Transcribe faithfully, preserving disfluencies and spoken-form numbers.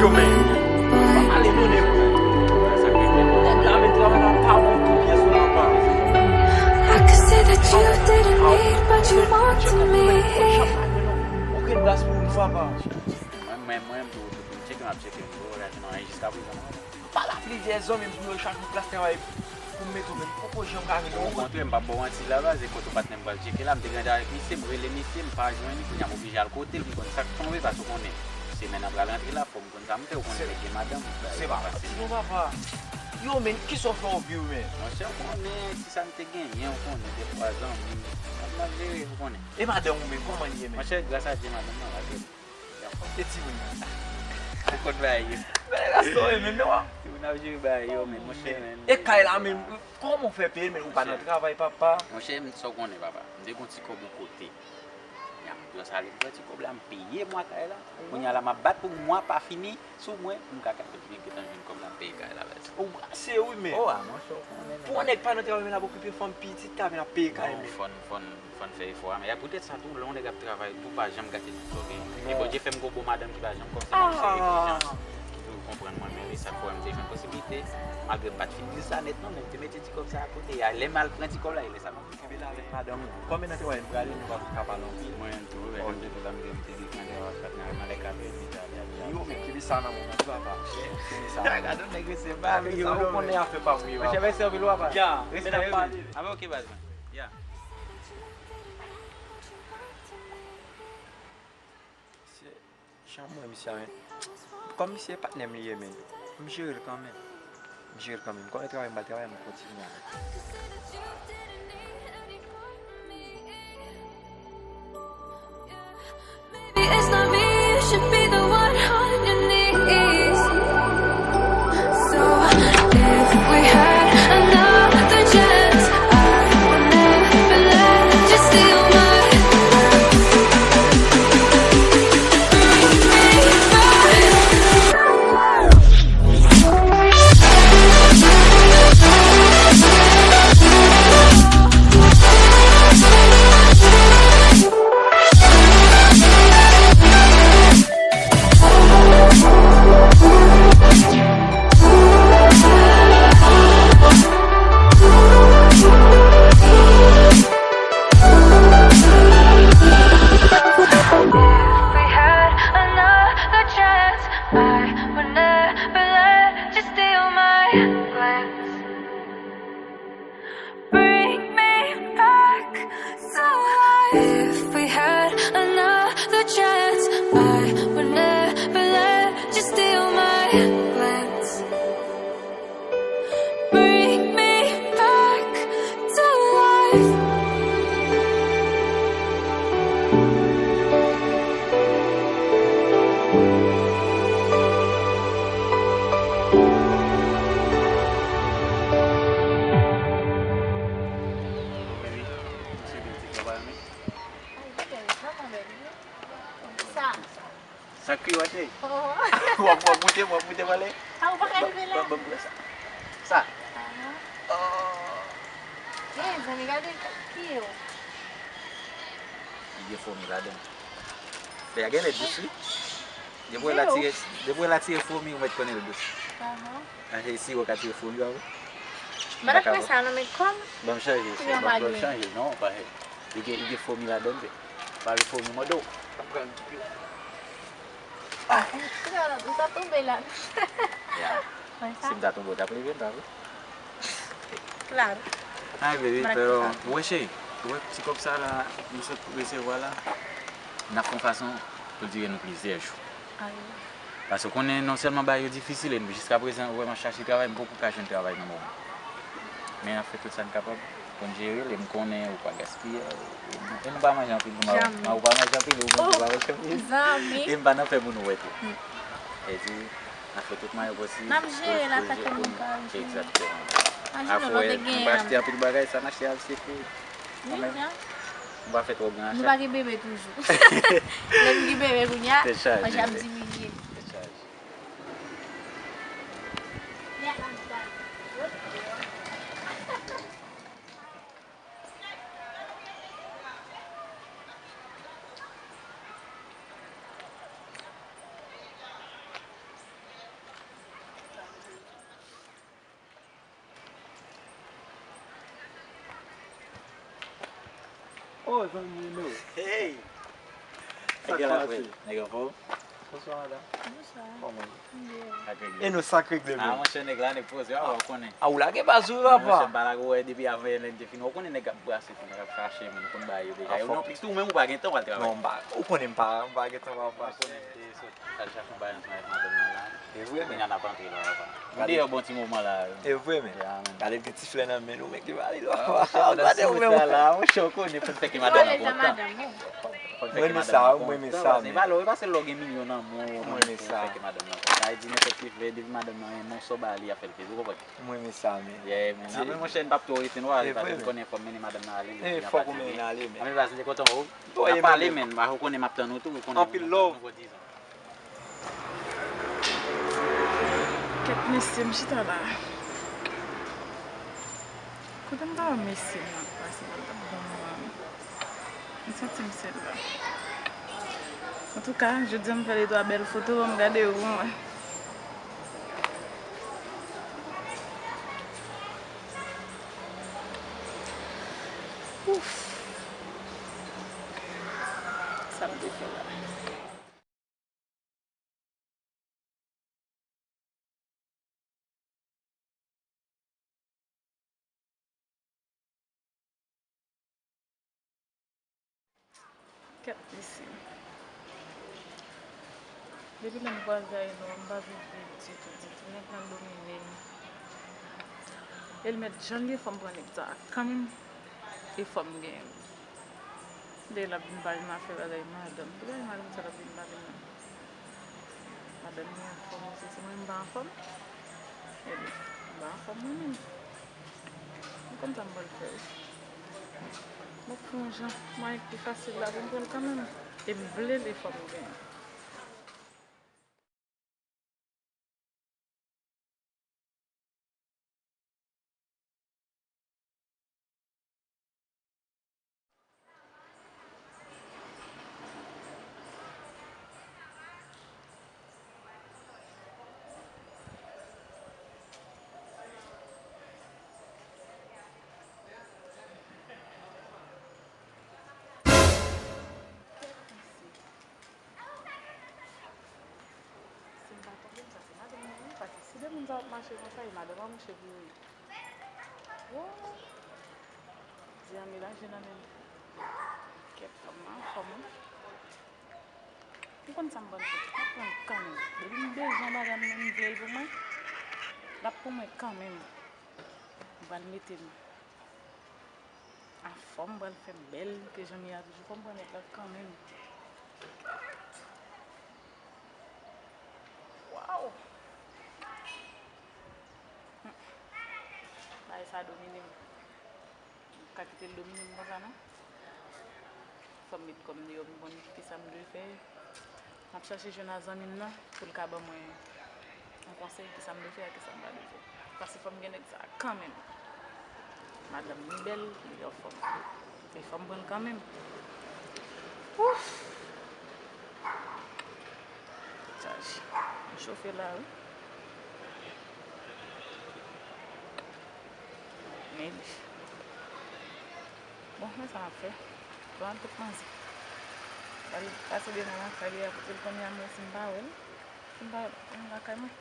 Yo, men, pa pale nou de mwen. Nèg la, men, travay la pa bon pou pyès ou la pa. I could see that you didn't need what you want to me. Okenn gras pou ou, papa. Mwen, mwen, mwen, tou, tou, tou, tcheke m ap tcheke m, bro, bagay nan anyen jiska prezan. M pale a plizyè zanmi m pou yo chache yon plas travay pou m mete w, men m poko janm ka jwenn yon. Okontrè, m p ap ba w manti la, baz, e kote patnè m pral tcheke la, m te gen avèk misye, m rele misye, m pa jwenn li, kounye a m oblije al kote l pou m konn sa k tonbe, paske w konnen, semèn nan pral rantre la, fò m konn sa m fè, ou konnen nèg gen madanm, bagay pa fasil. Se pa manti non, papa. Yo, men, kisa w fè w vire, men? Monchè, ou konnen, ti sa m te genyen, ou konnen, de twa zanmi m, m ap jere, ou konnen. E madanm ou menm, kòman l ye, men? Monchè, gras a Dye, madanm nan la, trè byen. E timoun nan? Ou konn bagay yo. Bèl gason, e menm non. Timoun ap jere bagay yo, men monchè, men. E kay la menm, kòman w fè peye l, men ou pa nan travay, papa? Monchè, m, sa w konnen, papa. M te gon ti kòb yon kote. Kounya, m pran sa, m pran ti kòb la, m peye mwa kay la. Kounya la, m ap bat pou mwa pa fini sou mwen, pou m ka kapab vin gentan jwenn kòb la, m peye kay la, baz. Ou brase wi, men. O, a, monchè, w konnen, men. Pou yon nèg pa nan travay, men l ap okipe fanm, pitit, ka vin ap peye kay, men. Non, fò n, fò n, fò n fè efò a, men poutèt sa tou, lè yon nèg ap travay, tou pa janm gate tout sa w genyen. E Bondye fè m gon bon madanm ki pa janm kòmsi nan misye, ki toujou konprann mwen, men e sa k fè m te jwenn posiblite, malgre m pa t fin di sa nèt non, men m te mete ti kòb sa a kote, a lè m al pran ti kòb la, e lè sa m ap kenbe la avèk madanm ou. Kòm e nan travay m prale, nou pa ka pale anpil. Mwen menm tou, wi, lè m te fè la, m te, m te di kandè a, patnè a, m alè ka pèdi, ja, ja, ja. Yo, men kenbe sa nan men w, papa. Kenbe sa nan men w. Gade yon nèg resevwa, men sa ou konnen afè pa pou yo. Monchè, mèsi anpil, papa. Ya, men n ap pale. A, men oke, baz mwen. Ya. Se jan m wè misye a, men kòm misye patnè m li ye, men m jere l kanmenm. M jere l kanmenm. Kòm e travay m pral travay, m kontinye avè l. Maybe it's not me, you should be the one on your knees. So if we had another chance, I would never let you steal my If we had another chance, I would never let you steal my glance. Bring me back to life. If we had another chance, I would never let you steal my glance. Bring me back to life. Sa. Sa k rive, cheri? W ap, w ap goute, w ap goute, pale. A, ou pa ka rive la? Ban, ban, ban m pran sa. Sa? Aha. Oh. Hey, zanmi, gade ki yo. Li gen fomi ladan l. Fè a genlè dous, wi. Depi w wè l atire, depi w wè l atire fomi, ou mèt konnen l dous. Aha. Ahe, si w ka tire fomi pa ou. Mwen ap fè sa non, men kòm. Ban m chanje, ban m chanje. Non, pa he. Li gen, li gen fomi ladan l, vre. Pale fomi, mande w. Ap pran l. Ah. Ou ta tonbe la. Ya. Si m ta tonbe, w t ap leve m, pa vre? Klaro. Ay, baby, pero, ou wè, cheri, ou wè ti kòb sa la, m sot resevwa la, n ap fè yon fason pou l dire nou plizyè jou. Ay. Paske w konnen non sèlman bagay yo difisil, e jiska prezan, ou wè m ap chache travay, m poko ka jwenn travay nan moman. Men n ap fè tout sa n kapab pou n jere l, e m konnen ou pa gaspiye l, e nou, e nou pa manje anpil, nou pa, ou pa manje anpil, ou menm tou pa manje anpil. Zanmi. E m pa nan fè moun wè tou. Hmm. E di, n ap fè tout mwayen posib. N ap jere l atanke nou ka jere. Egzakteman. Apre, nou pa achte anpil bagay, sa n achte a se pou nou menm. Nou pa fè twò gran achat. Nou pa gen bebe toujou. Lè nou gen bebe kounye a, manje ap diminye. Tèt chaje. Oh, zanmi nou. Hey! Sa k pase? Nèg anfòm? Bonswa, madanm. Bonswa. Kòman? Byen. Sa k regle? E nou, sa k regle menm? Ah, monchè, nèg la, nèg poze, ou konnen. Ah, ou lage baz ou, papa. Monchè, m pa lage, ou wè, depi avan yè nèg te fini, ou konnen nèg ap brase tou, nèg ap chache moun, ou konn ba yo deja. Yo non plis tou, ou menm ou pa gen tan, w al travay. Non, m pa, ou konnen m pa, m pa gen tan, papa. Ou konnen m te sot al chache yon bagay ansanm avèk madanm nan la. E vre, men. Kounye a n ap antre la, papa. M deyò bon ti moman la. E vre, men. Ya, men. Gade ti flè nan men nou, men ki valid, papa. Gade ou menm la, monchè, ou konnen, fò n fè ke madanm nan kontan. Mwen renmen sa, mwen renmen sa, men. E pa lè, e pa sèl lè w gen milyon nan men w, ou fè ke madanm nan kontan. Sa vle di, nenpòt ki flè, depi madanm nan renmen w, sa w ba li, ap fè l plezi, ou konprann? Mwen renmen sa, men. Yeah, men. Anben, monchè, n p ap twò rete, non, ale, paske m konnen fò m mennen madanm nan ale, li ap pati byen. Anben, baz, m te kontan wè w. N ap pale, men, ou konnen m ap tann ou tou, ou konnen. Anpil love. Kèt mesye, m chita la. Kote m ta wè mesye m nan pase, m ap bon mwen. M santi m sèl la. Antouka, jodi a m fè de twa bèl foto, ban m gade yo pou mwen. Ouf! Sa m te fè la. Kèt mesye. Depi lè m kwaze Ayno, m pa viv byen ditou, ditou. Nèg lan domine m. E l mèt jan l ye, fò m pran nèg sa a kanmenm. E fò m genyen l. Dayè l ap vin pale m afè bagay madanm. Ki bagay madanm sa l ap vin pale m nan? Madanm li anfòm, se, se mwen m pa anfòm? Ebyen, m pa anfòm mwen menm. M konn sa m pral fè wi. M ap fè yon jan, mwayen ki pi fasil la pou m pran l kanmenm. E m vle l e fò m genyen l. Si m pa tonbe, m sa se madanm mwen wi, paske si de moun sa ap mache konsa, e madanm an mouche pou yo ye. Woy! Di a melanje nan men m. Kèt, fanm nan anfòm wi. Ou konn sa m pral fè? M ap pran l kanmenm. Depi m bezwen bagay m, m vle l pou mwen, l ap pou mwen kanmenm. M pral mete m anfòm, m pral fè m bèl, ke jan m ye a toujou, fò m pran nèg la kanmenm. Waw! Hmm. Bagay sa domine m. M ka kite l domine m konsa non. Fò m met kò m deyò, m konn kisa m dwe fè. M ap chache jwenn a zanmi m nan pou l ka ban mwen yon konsèy, kisa m dwe fè ak kisa m pa dwe fè. Paske fò m gen nèg sa a kanmenm. Madanm li bèl, li anfòm. Men fò m pran l kanmenm. Ouf! Chaje. M chofe la wi. Men li. Bon, men sa m ap fè. Bon, an tout manzè. Al pase devan lakay li a, kote l konn ye a, m wè si m pa wè l. Si m pa wè l, m lakay mwen.